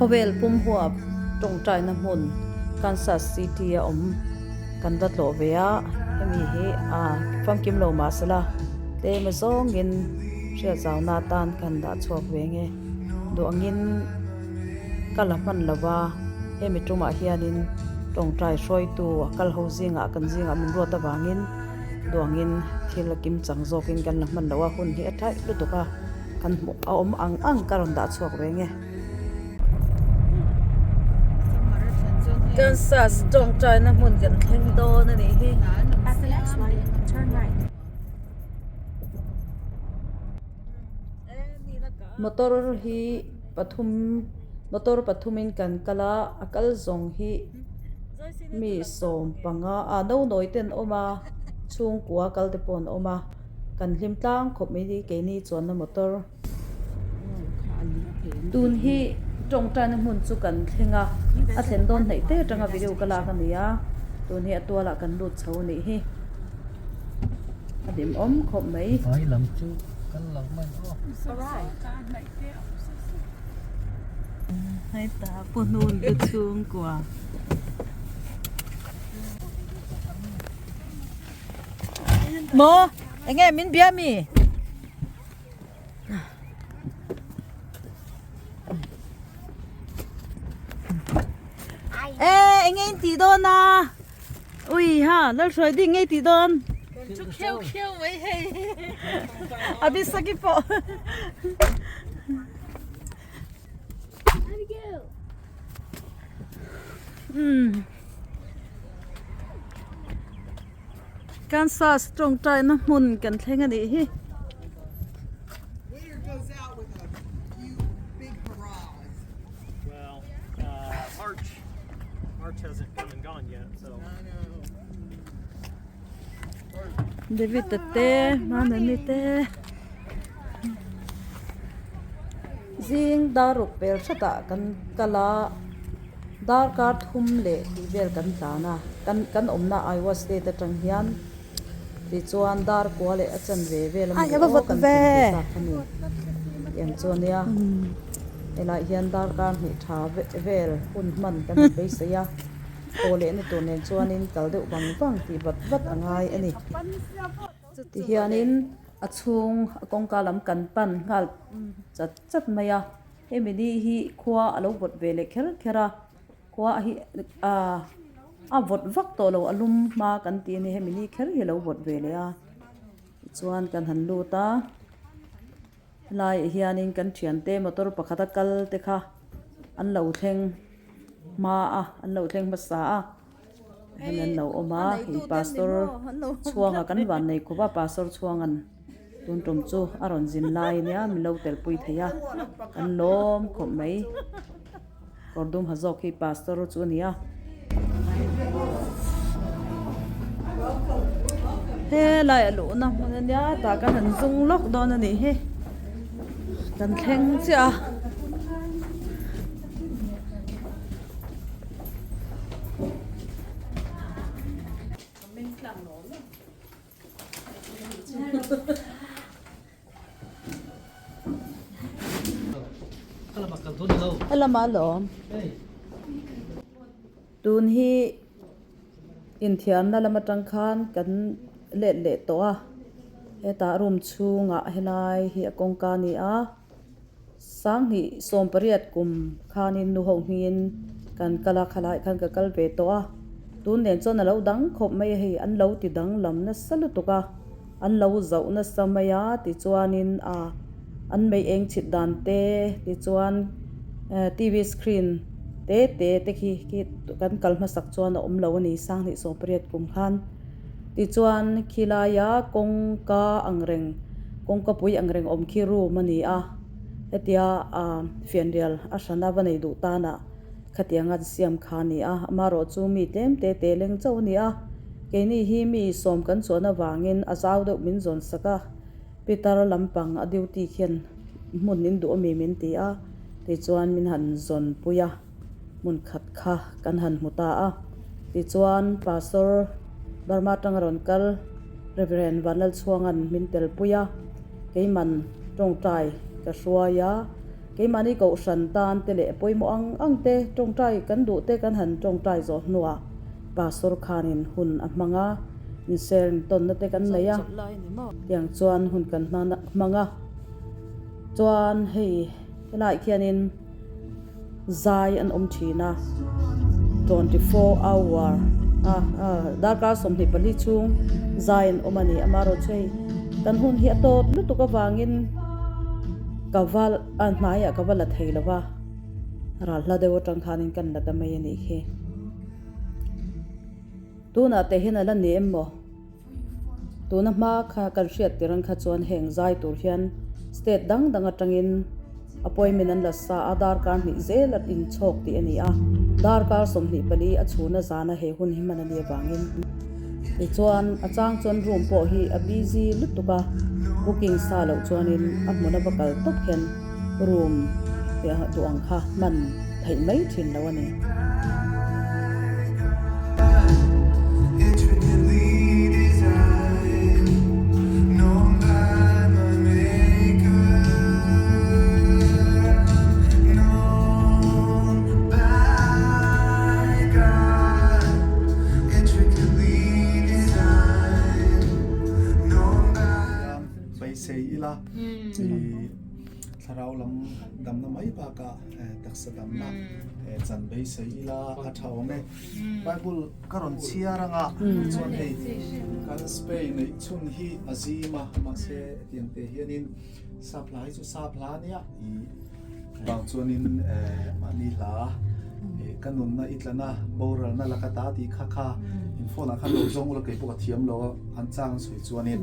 Khawvel pum huap tawngtaina hmun Kansas City a awm kan va tlawh ve a, hemi hi a famkim lo mahsela tlem azawngin hriatzauna atan kan dah chhuak ve nge. Duh angin ka la hman lo va, hemi tumah hianin tawngtai hruaitu a kal ho zingah kan zingah min ruat avangin duh angin thil a kim chang zawkin kan la hman lo a, hun hi a thaih lutuk a, kan hmuh a awm ang ang ka rawn dah chhuak ve nge. Kansas tawngtaina hmun kan thleng dawn a nih hi. Motor hi pathum motor pathumin kan kal a a kal zawng hi mi sawmpanga ah no nawi te an awm a chhungkua kal te pawh an awm a kan hlim tlang khawp mai hi keini chuanna motor tun hi tawngtaina hmun chu kan thleng a a thlen dawn hnaih te atanga video ka lak a ni a tun hi a tualah kan lut chho a nih hi. A hlimawm khawp mai. Vai lam chu kal lo mai aw. Hei ta pu hnun te chhungkua. Maw enge min bia mi? E enge in tih dawn a? Ui ha, lal hruai ding ngei tih dawn. Kan thu kheu kheu mai hei. A bisaki pawh. Hmm. Kansas tawngtaina hmun kan thleng a nih hi. David a te Manani te zing dar ruk pel hretah kan kal a darkar thum leh tih vel kan tlan a kan kan awmna Iowa state atang hian tichuan dar kua leh a chanve vel a ni aw kan thlen ve tak a ni tiang chu a nia helaiah hian darkar hnih tha vel hun hman kan han beisei a aw leh na tur nen chuanin kal deuh vang vang tih vat vat a ngai a ni tihianin a chhung a kawngka lam kan pan nghal chat chat mai a hemi ni hi khua a lo vawt ve leh kher kher a. Khua hi ah a vawt vak tawh lo a lum hma kan tih a ni hemi ni kher hi a lo vawt ve leh a tichuan kan han lut a helaiah hianin kan thiante motor pakhat a kal te kha an lo thleng hma a an lo thleng hmasa a hemi an lo awm a hei pastor chhuanga kan van nei khawp a pastor chhuanga'n tun tum chu a rawn zin lai ania min lo telpui thei a kan lawm khawp mai. Kawr dum ha zawk hi pastor chu a ni a. Helai a luhna hmun a nia tah kan han zung lawk dawn a nih hi kan thleng chiah a. Helama alawm tun hi inthiarna lam atang khan kan let leh tawh a hetah room chhungah helai hi a kawngka a ni a sanghnih sawmpariat kum khanin nu ho hmingin kan kal a khalai khan ka kal ve tawh a tun nen chuan a lo dang khawp mai a hei an lo ti danglam nasa lutuk a. An lo zauh nasa mai a tichuanin a an mei eng chhit dan te tichuan TV screen te te te khi khi kan kal hmasak chuan a awm lo a ni sanghnih sawmpariat kum khan tichuan khilaia kawngka angreng kawngka pui angreng awm khi room a ni a hetia ah fianrial a hrana va nei duh tanah khatiang an siam kha a ni a amaherawh chu mi tlem te te leng chauh a ni a. Keini hi mi sawm kan chuan avangin a zau deuh min zawn sak a, Peter lampang a duty khian hmun in duh ami min ti a, tichuan min han zawn pui a, hmun khat kha kan han hmu ta a. Tichuan Pastor Burma atanga rawn kal Reverend Vanlalchhuanga'n min tel pui a, keiman tawngtai ka hruai a. Keimahni kohhran tan te leh pawimawh ang ang te tawngtai kan duh te kan han tawngtai zawh hnuah Pastor khanin hun a hmang a, insering tawnna te kan nei a, tiang chuan hun kan hmang a. Chuan hei helaiah khianin zai an awm thin a, 24 hour a darkar 24 chhung zai an awm a ni. Amaherawhchu hei kan hun hi a tawp lutuk avangin ka va a hnaiah ka va la thei lo va, ral hla deuh atang khanin kan la ta mai a nih khi. Tunah teh hian a la ni em maw? Tuna hma kha kan hriat tir ang kha chuan heng zai tur hian state dang dang atangin appointment an la sa a, darkar hnih zel a inchhawk tih a ni a, darkar 24 a chhuna zana he hun hi hman a nih avangin tichuan a chang chuan room pawh hi a busy lutuk a, booking sa loh chuanin a hmun a va kal tawp hian room duh ang kha hman theih mai thin lo a ni. Beisei ila i thlarau lam damna mai bakah taksa damna chan beisei ila a tha awm e. Bible ka rawn chhiar anga chuan hei kan Spain neih chhun hi a zim a mahse hetiang te hianin sap hla hi chu sap hla ania i bang chuanin mahni hla ka nunna i tlana boralna laka ta tih kha kha in phone ah khan lo zawng ula kei pawh ka thiam lo a an chang sawi chuanin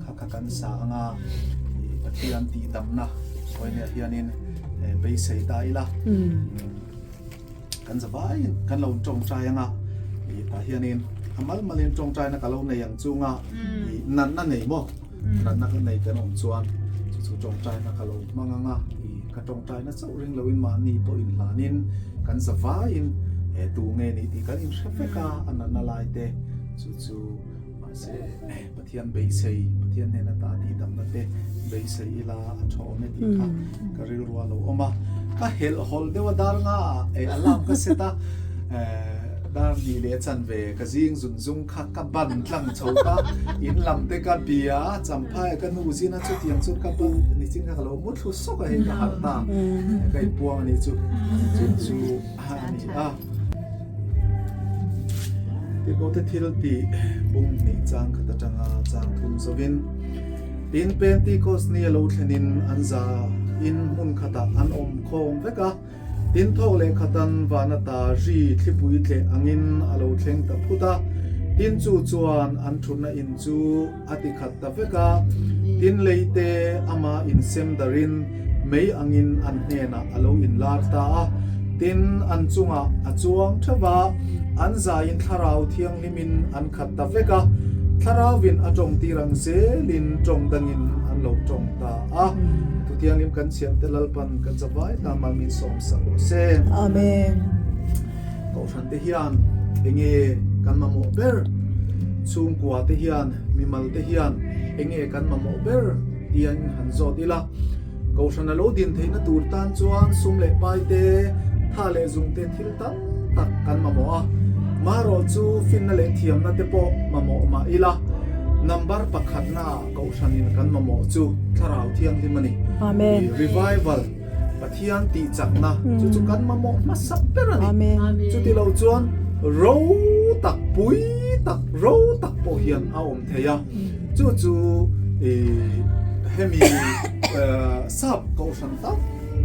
kha kha kan sa anga Pathian tih damna sawiah hianin beisei ta ila kan zavaiin kan lo tawngtai anga tah hianin a mal malin tawngtaina ka lo nei ang chunga natna nei maw natna ka nei kan awm chuan chu chu tawngtaina ka lo hmang anga ka tawngtaina chauh ring loin mahni pawh inhlanin kan zavaiin tu nge ni tih kan inhre vek a a natna lai te chu chu Mahse, Pathian beisei, Pathian hnena ta tih damna te beisei ila a tha awm e tih kha ka rilru a lo awm a. Ka helh hawl deuh a dar nga ah eh alarm ka set a, dar hnih leh chan ve ka zing zun zung kha ka ban tlang chho ta, in lam te ka bia a, champhai ka nu zin a chutiang chuan ka ban nichin kha ka lo mu thlu sawk a hei ka harh ta, ka inpuang a nih chu, chu chu a ni a. Tirhkohte thil tih bung hnih chang khat atanga chang thum zovin, tin Pentikos ni a lo thlenin an za in hmun khatah an awm khawm vek a, tin thawk leh khatan van ata ri thlipui tleh angin a lo thleng ta phut a, tin chu chuan an thutna in chu a ti khat ta vek a, tin leite ama insem darin mei angin an hnenah a lo inlar ta a, tin an chungah a chuang theuh va, an zaiin Thlarau Thianghlimin an khat ta vek a, Thlarauvin a tawng tir ang zelin tawng dangin an lo tawng ta a. Thu Thianghlim kan chhiarte Lalpan kan zavai ta mal min sawm sak rawh se. Amen. Kohhran te hian enge kan mamawh ber? Chhungkua te hian, mimal te hian enge kan mamawh ber tiang han zawt ila. Kohhran a lo din theihna tur tan chuan sum leh pai te, tha leh zung te thil tam tak kan mamawh a. Marawh chu finna leh thiamna te pawh mamawh mah ila, number pakhatna kohhranin kan mamawh chu Thlarau Thianghlim a ni. Amen. Revival. Pathian tih chakna chu chu kan mamawh hmasa ber a ni. Chuti lo chuan ro tak pui tak ro tak pawh hian a awm thei a. Chu chu hemi sap kohhran tam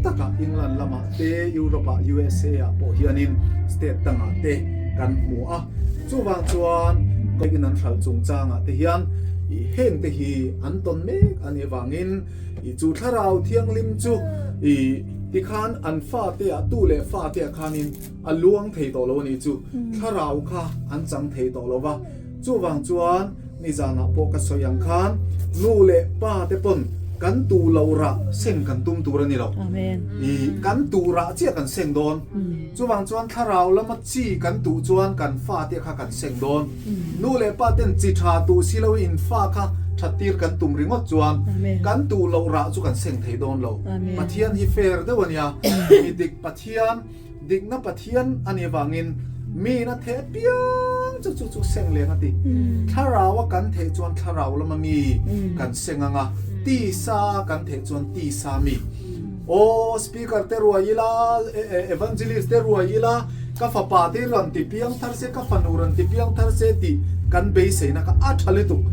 takah England lamah te Europe ah USA ah pawh hianin state dangah te kan hmu a. Chuvang chuan in an hralh chungchangah te hian heng te hi an tawn mek a nih avangin I chu thlarau thianghlim chu i tikhan an fate ah tu leh fate ah khanin a luang thei tawh lo a nih chu. Thlarau kha an chang thei tawh lo va. Chuvang chuan nizanah pawh ka sawi ang khan nu leh pa te pawn kan tu lo rah seng kan tum tur a ni lo. I kan tu rah chiah kan seng dawn. Chuvang chuan thlarau lama chi kan tuh chuan kan fate kha kan seng dawn. Nu leh pa ten chi tha tuh si lo in fa kha. That tir kan tum ringawt chuan kan duh loh rah chu kan seng thei dawn lo. Pathian hi fair deuh a nia. Mi dik Pathian, dikna Pathian a nih avangin miin a theh piang chu chu chu seng leng a ti. Thlarau a kan theh chuan thlarau lama mi kan seng ang a, tisa a kan theh chuan tisa mi. Aw speaker te ruai ila, evangelist te ruai ila, ka fapa te rawn ti piang thar se, ka fanu rawn ti piang thar se tih kan beiseina kha a tha lutuk.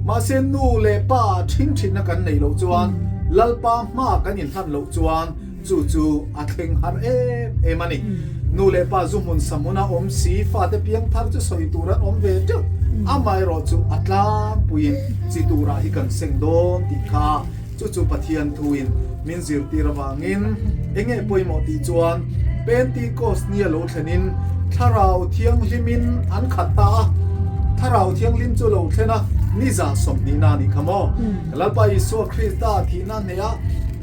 Mahse nu leh pa thin thinna kan neih loh chuan, Lalpa hma kan inhlan loh chuan chu chu a thleng har em em a ni. Nu leh pa zu hmun sa hmuna awm si fate piang thar chu sawi tur an awm ve teuh. Amaherawh chu a tlangpuiin chi turah hi kan seng dawn tih kha Chu chu Pathian thuin min zirtir avangin enge pawimawh tih chuan Pentecost nia lo thlenin Thlarau Thianghlimin an khat ta a. Thlarau Thianghlim chu lo thlen a, ni 20 na nih kha maw? Lalpa Isua Krista thihna hneha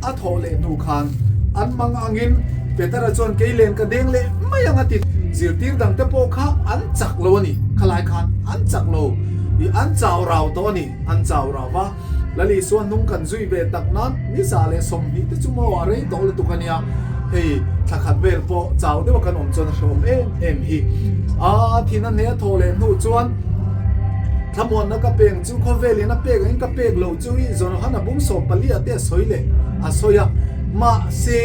a thawh leh hnu khan an mang angin Petera chuan kei len ka deng leh mai ang a ti. Zirtir dangte pawh kha an chak lo a ni, khalai khan an chak lo i an chau rau tawh a ni, an chau rau va. Lal Isua hnung kan zui ve tak nan 120 te chu maw a rei tawh lutuk a nia, hei thla khat vel pawh chau deuha kan awm chuan a hrehawm em em hi. A thin a hne a thawh leh hnu chuan thlamuanna ka peng chu khawvelin a pek angin ka pek lo chu i Jonohana bung 14 ah te a sawi leh a sawi a, mahse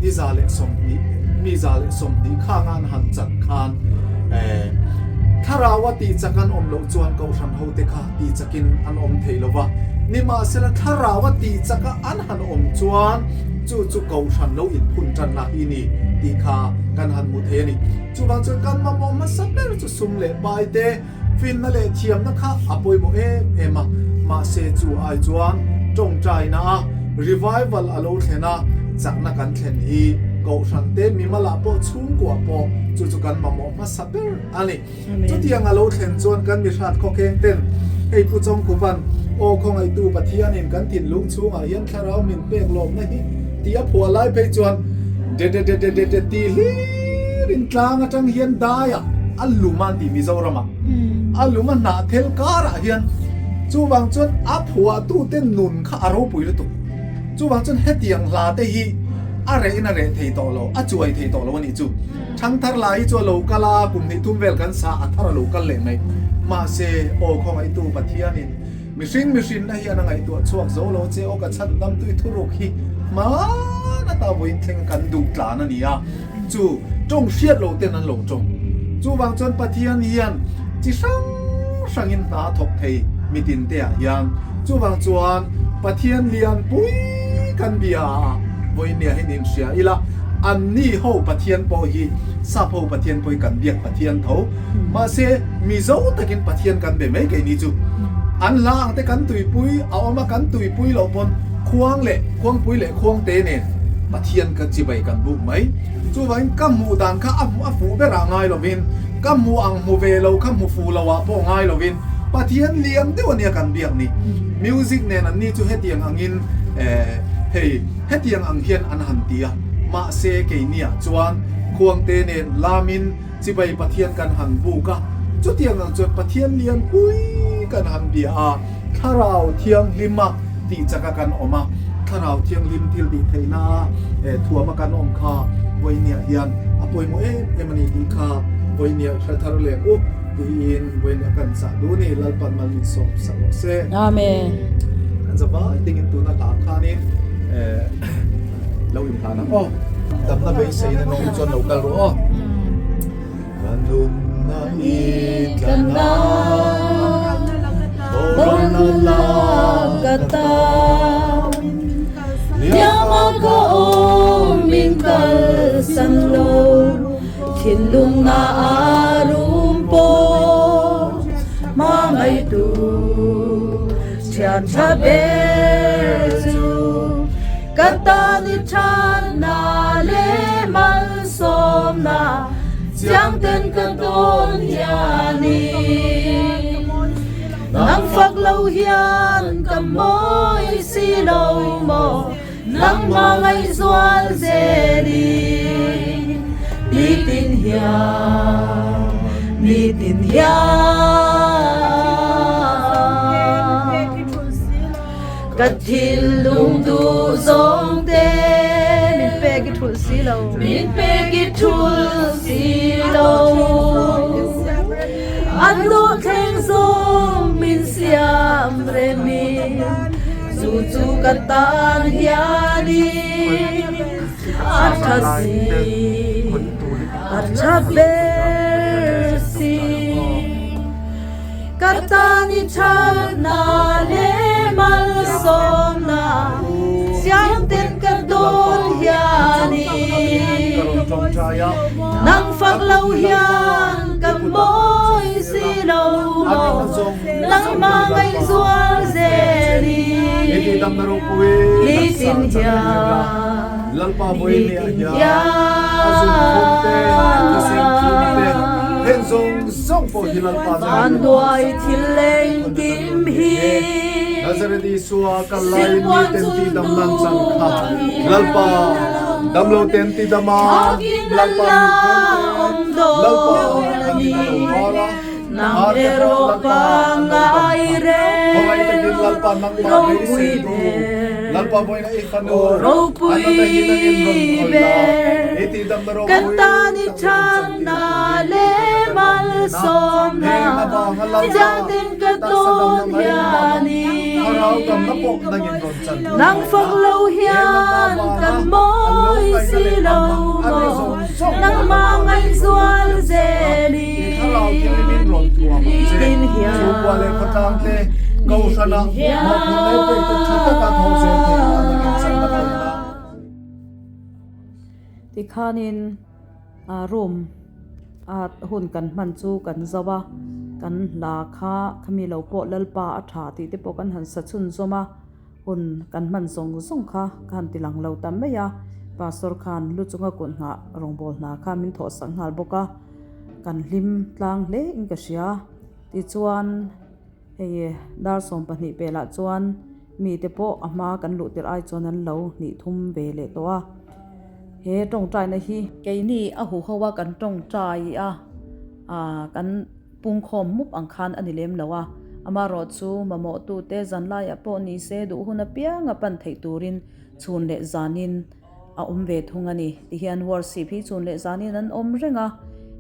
120 mi 120 khanga an han chat khan thlarau a tih chak an awm loh chuan kohhran hote kha tih chakin an awm thei lo va, nimahsela thlarau a tih chaka an han awm chuan chu chu kohhran lo inphun tanna hi ni tih kha kan han hmu thei a ni. Chuvang chuan kan mamawh hmasa ber chu sum leh pai te, finna leh thiamna kha a pawimawh em em a, mahse chu ai chuan tawngtaina a revival a lo thlen a, chakna kan thlen hi kohhran te mimalah pawh chhungkua pawh chu chu kan mamawh hmasa ber a ni. Chutiang a lo thlen chuan kan mi hrat khawkheng ten hei Pu Chawngkhuvan aw khawngaihtu Pathianin kan thinlung chhungah hian thlarau min pek lawmna hi tih a phuah lai phei chuan de-de-de-de-de-de ti hlirin tlang atang hian daiah a lum a an ti Mizoramah a lum a hnah thel karah hian chuvang chuan a phuahtute nun kha a ropui lutuk. Chuvang chuan hetiang hla te hi a rehin a reh thei tawh lo, a chuai thei tawh lo a nih chu. Thangthar lai hi chu a lo kal a, kum hnih thum vel kan sa a thar a lo kal leh mai. Mahse, aw khawngaihtu Pathianin mihring mihrinna hian a ngaihtuah chhuak zo lo che, aw ka chhan damtui thuruk hi hman ata vawiin thleng kan duh tlan a ni a, chu tawng hriat lo ten an lo tawng. Chuvang chuan Pathian hian chi hrang hrangin hna a thawk thei mitin te ah hian. Chuvang chuan Pathian lianpui kan bia ah vawiin nia hian inhria ila, Anni ho Pathian pawh hi Sap ho Pathian pawh hi kan biak Pathian tho. Mahse, Mizo takin Pathian kan be mai keini chu. An hla ang te kan tuipui a awm a, kan tuipui loh pawn khuang leh khuangpui leh khuangte nen Pathian ka chibai kan buk mai. Chuvangin ka hmuh dan kha a a fuh berah ngai lovin, ka hmuh ang hmu ve lo kha hmu fuh loah pawh ngai lovin Pathian lian deuh ania kan biak ni. Music nen anni chu hetiang angin eh hei hetiang ang hian an han ti a, mahse keiniah chuan khuangte nen lamin chibai Pathian kan han buk a, chutiang ang chuan Pathian lianpui kan han bia a, Thlarau Thianghlima tih chaka kan awm a, Thlarau Thianghlim thil tih theihna a thuama kan awm kha vawiiniah hian a pawimawh em em a ni tih kha vawiiniah i hre thar leh u tiin vawiiniah kan chah duh a ni, Lalpan mal min sawm sak rawh se. Amen. Kan za vai dingin tuna hla khanin lo inhlan ang aw. Damna beiseina nawm chuan lo kal rawh aw. Ka nunna i tlanna Borna lak ka ta Liama ka awm min kalsan lo Thinlung na a rum pawh Hmangaihtu Thian tha ber chu Ka tan i thatna leh malsawmna Chiang ten ka dawn hianin Nang fak lo hian ka mawi si lo maw Nangmah ngaihzual zelin Nitin hian, nitin hian. Ka thinlung duh zawng te. Min pek i thulh si lo. Min pek i thulh si lo. An dawh thleng zawng min siam remin. Chu chu ka tan hianin a tha si, a tha ber si. Ka tan i thatna leh malsawmna siamten ka dawn hianin nang fak lo hian ka mawi si lo maw nangmah ngaihzual zelin nitin hian nitin hian. Vanduai thil engkim hi silpuan chul Thakin an la awm dawn a ni Nang erawh pangngai reng ropui ber Aw ropui ber Kan tan i thatna leh malsawmna Chiangten ka tawn hianin Nang fak lo hian kan mawi si lo maw Nangmah ngaihzual zelin Nitin hian Nitin hian. Tikhanin room a hun kan hman chu kan zo a, kan hla kha khami lo pawh Lalpa a tha tih te pawh kan han sa chhunzawm a, hun kan hman zawng zawng kha ka han ti lang lo ta mai a, Pastor khan lu chunga kut nghah rawngbawl hna kha min thawh sak nghal bawk a, kan hlim tlang hle in ka hria tichuan. Hei dar 12 pelah chuan mite pawh a hma kan luh tirh ai chuan an lo hnih thum ve leh tawh a. He tawngtaina hi keini a huho a kan tawngtai a, ah kan pungkhawm mup ang khan a ni lem lo a. Amaherawh chu mamawhtute zanlaiah pawh ni se duh hun apianga pan theih turin chhun leh zanin a awm ve thung a ni. Tihian worship hi chhun leh zanin an awm reng a,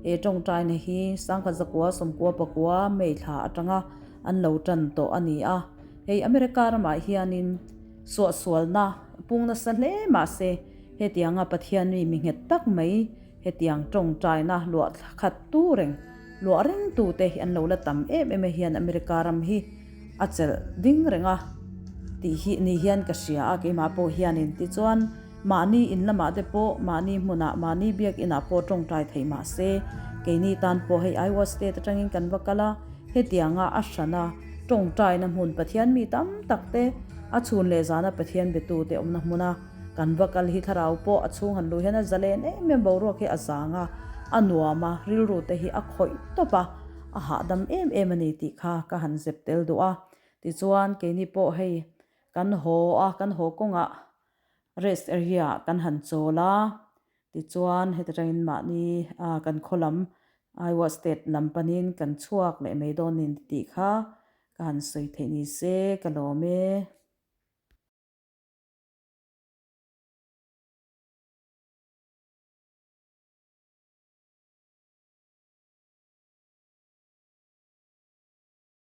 he tawngtaina hi sangkhat zakua sawmkua pakua May thla atanga an lo tan tawh a ni a. Hei America ramah hianin suahsualna pung nasa hle mahse hetianga Pathian mi mi nghet tak mai hetiang tawngtaina luah khat tu reng luah reng tute hi an lo la tam em em a hian America ram hi a chelh ding reng a tih hi ni hian ka hria a keimah pawh hianin tichuan mahni in lamah te pawh mahni hmunah mahni biakinah pawh tawngtai theih mah se keini tan pawh hei Iowa state atangin kan va kal a hetianga a hrana tawngtaina hmun Pathian mi tam tak te a chhun leh zana Pathian betu te awmna hmuna kan va kal hi thlarau pawh a chhung han luh hian a zalen em em boruak hi a zang a a nuam a rilru te hi a khawih tawp a. A hahdam em em a ni tih kha ka han zep tel duh a. Tichuan keini pawh hei kan haw a, kan haw kawngah rest area ah kan han chawl a. Tichuan heti tangin mahni kan khaw lam Iowa state lam panin kan chhuak leh mai dawn ni tih kha ka han sawi theih ni se ka lawm e.